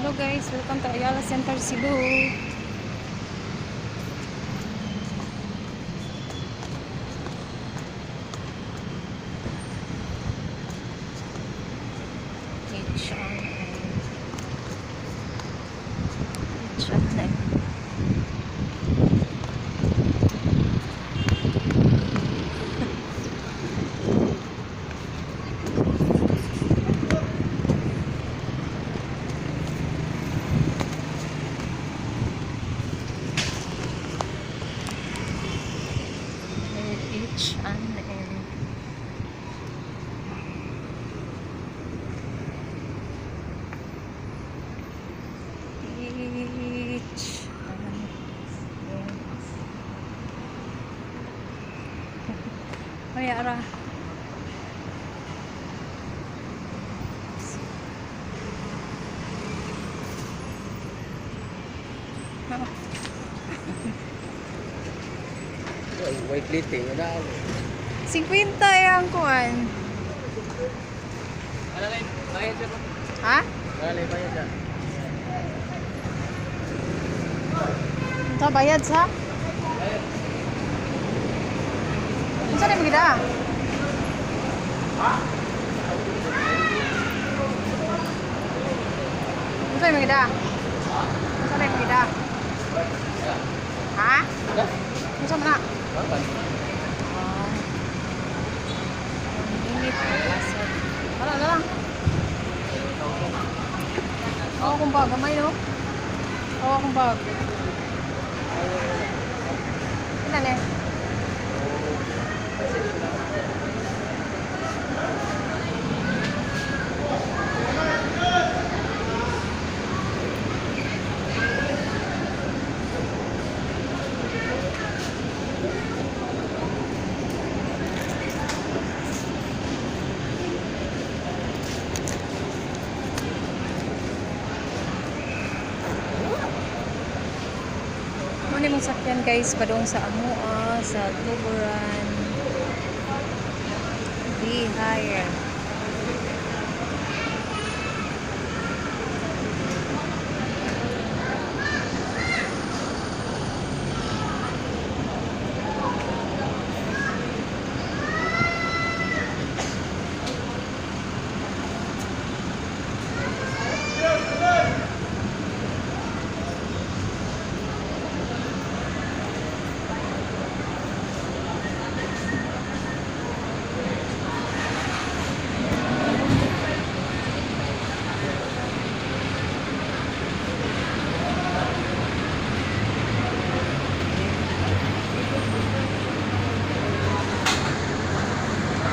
Hello guys, welcome to Ayala Center Cebu. H&M. H&M. H&M. H&M. Ay, ara. Ah, White lite, wala ako. 50 eh ang kuan. Wala lang, bayad siya. Ha? Wala lang, bayad siya. Ito bayad sa? Unsa na gida? Ha? Unsa na gida? Unsa na gida? Ha? Unsa man na? Bakit? Ah. Ang init ang lasag. Wala na lang. Oo, kung bag. Gamay, no? Oo, kung bag. Ilan eh? Ano mong sakyan guys, padung sa Amua, sa Tuburan. Be higher.